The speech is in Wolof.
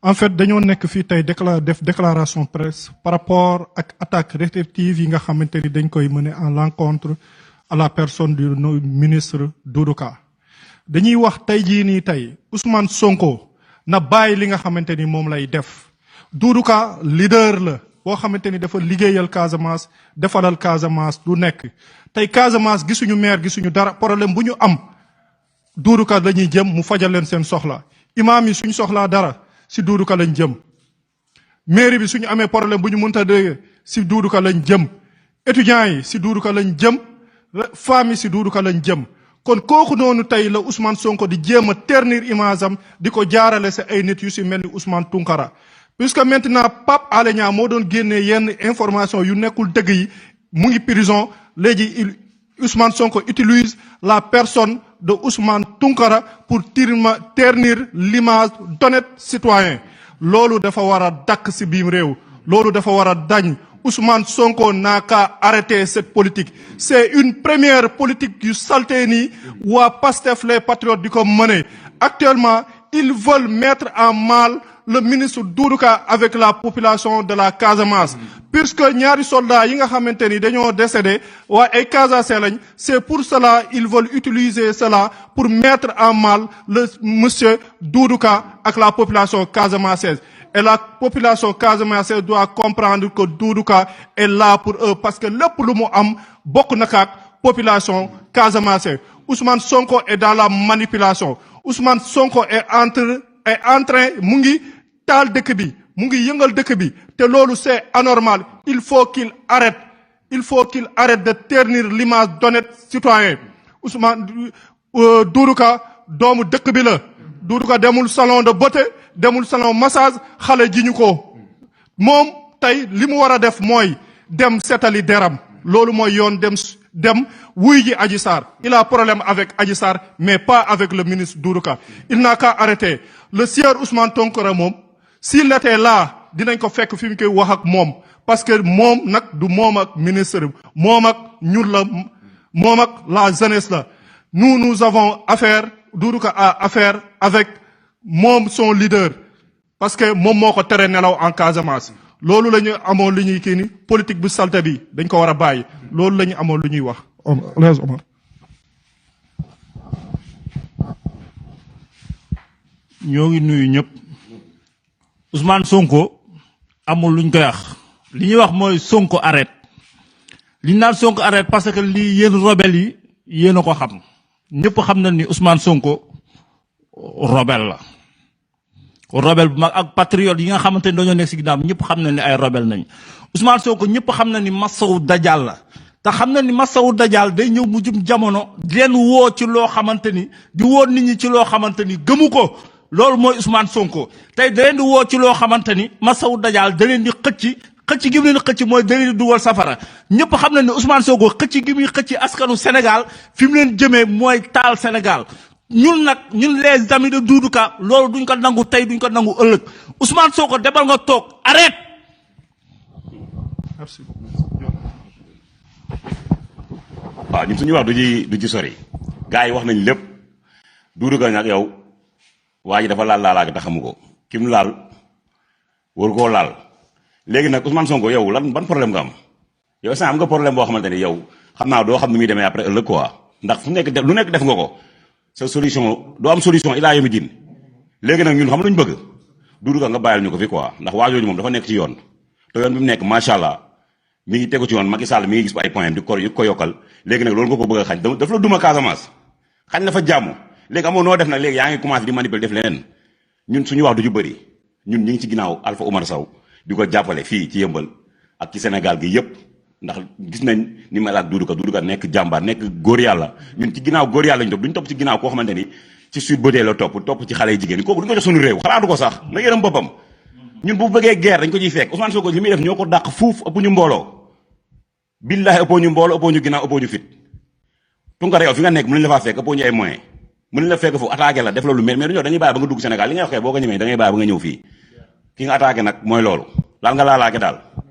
en fait dañoo nekk fii tey def déclaration presse par rapport ak attaque répétitive yi nga xamante ni dañ koy mener à l'encontre à la personne du ministre Doudou Ka dañuy wax tey jii nii tey Ousmane Sonko na bàyyi li nga xamante ni moom lay def Doudou Ka leader la boo xamante ni dafa liggéeyal Casamance defalal Casamance du nekk tey Casamance gisuñu maire gisuñu dara problème bu ñu am Doudou Ka la ñuy jëm mu fajal leen seen soxla imaam yi suñu soxlaa dara si Doudou Ka lañ jëm mairie bi suñu amee problème bu ñu mënta dégg si Doudou Ka lañ jëm étudiants yi si Doudou Ka lañ jëm femmes yi si Doudou Ka lañ jëm kon kooku noonu tey la Ousmane Sonko di jéem a ternir image am di ko jaarale sa ay nit yu si mel ni Ousmane Tounkara puisque maintenant Pape Alé Niang moo doon génnee yenn information yu nekkul dëgg yi mu ngi prison léegi Ousmane Sonko utilise la personne de Ousmane Tounkara pour ternir l'image d'honnête citoyen loolu dafa war a dakk si biim réew loolu dafa war a dañ Ousmane Sonko n'a qu'à arrêter cette politique c'est une première politique yu salté nii waa Pastef les patriotes di ko mener actuellement ils veulent mettre en mal le ministre Doudou Ka avec la population de la Casamance puisque ñaari soldats yi nga xamante ni dañoo décédé waa ay Casamançais lañ c'est pour cela ils veulent utiliser cela pour mettre en mal le monsieur Doudou Ka ak la population casamançaise et la population casamançaise doit comprendre que Doudou Ka est là pour eux parce que lépp lu mu am bokk na ak population casamançaise Ousmane Sonko est dans la manipulation Ousmane Sonko est en train mu ngi taal dëkk bi mu ngi yëngal dëkk bi te loolu c'est anormal il faut qu'il arrête de ternir l'image d'honnête citoyen Ousmane Doudou Ka doomu dëkk bi la Doudou Ka demul salon de beauté demul salon massage xale ji ñu ko moom tey li mu war a def mooy dem setali deram loolu mooy yoon dem wuy ji Adji Sarr il a problème avec Adji Sarr mais pas avec le ministre Doudou Ka il n'a qu'à arrêter le sieur Ousmane Tounkara moom s'il était là dinañ ko fekk fi mu koy wax ak moom parce que moom nag du moom ak ministre moom ak ñun la moom ak la jeunesse la nous avons affaire Doudou Ka a affaire avec moom son leader parce que moom moo ko tere nelaw en Casamance loolu la ñu amoon lu ñuy kii ni politique bu salte bi dañ ko war a bàyyi loolu la ñu amoon lu ñuy wax Omar ñoo ngi nuyu ñëpp Ousmane Sonko amul luñ koy wax li ñuy wax mooy Sonko arrête li ñu naan Sonko arrête parce que lii yéen rebelle yi yéen a ko xam ñëpp xam na ni Ousmane Sonko rebelle la rebelle bu mag ak patriote yi nga xamante ni dañoo nekk si ginnaaw ñëpp xam na ni ay rebelle nañ Ousmane Sonko ñëpp xam na ni masawu dajal la te xam na ni masawu dajal day ñëw mu jëm jamono di leen woo ci loo xamante ni di woo nit ñi ci loo xamante ni gëmu ko loolu mooy Ousmane Sonko tey da leen di woo ci loo xamante ni masawu dajal da leen di xëcc gi mu leen xëcc mooy da leen di dugal safara ñëpp xam na ni Ousmane Sonko xëcc gi muy xëcc askanu Sénégal fi mu leen jëmee mooy taal Sénégal ñun nag ñun les amis de Doudou Ka loolu duñ ko nangu tey duñ ko nangu ëllëg Ousmane Sonko demal nga toog arrête. merci. waaw ñun suñu wax du ci sori gars yi wax nañ lépp Doudou Ka nag yow waa ji dafa laalaaka te xamu ko kim laal war koo laal léegi nag Ousmane Sonko yow lan ban problème nga am yow instant am nga problème boo xamante ni yow xam naa doo xam ni muy demee après ëllëg quoi ndax fu nekk lu nekk def nga ko sa solution doo am solution ilaa yomi din léegi nag ñun xam luñ bëgg Doudou Ka nga bàyyil ñu ko fi quoi ndax waa jooju moom dafa nekk ci yoon te yoon bi mu nekk macha allah mi ngi tegu ci yoon Macky Sall mi ngi gis ay point di ko yokkal léegi nag loolu nga ko bëgg a xañ dafa la duma Casamance xañ la fa jàmm léegi amoo noo def nag léegi yaa ngi commencé di manipuler def leneen ñun suñu wax du ci bëri ñun ñu ngi ci ginnaaw Alpha Oumar Sow di ko jàppale fii ci yëmbal ak ci Sénégal gi yëpp ndax gis nañ ni mel ak Doudou Ka nekk jàmbaar nekk góor yàlla ñun ci ginnaaw góor yàlla ñu topp duñ topp ci ginnaaw koo xamante ni ci Sweet Beauté la topp ci xale yi jigéen kooku duñ ko jox suñu réew xalaatu ko sax na yërëm boppam ñun bu bëggee guerre dañ ko ciy fekk Ousmane Sonko li muy def ñoo ko dàq fuuf ëpp ñu mbooloo billahi ëppoo ñu mbooloo ëppoo ñu ginnaaw ëppoo ñu fit Tounkara yow fi nga nekk mën nañ la faa fekk ëppoo ñu ay moyens mën nañ la fekk fu attaqué la def la lu mel mais dañoo dañuy bàyyi ba nga dugg Sénégal li ngay waxee boo ko ñemee da ngay bàyyi ba nga ñëw fii ki nga attaqué nag mooy loolu laal nga laalaake daal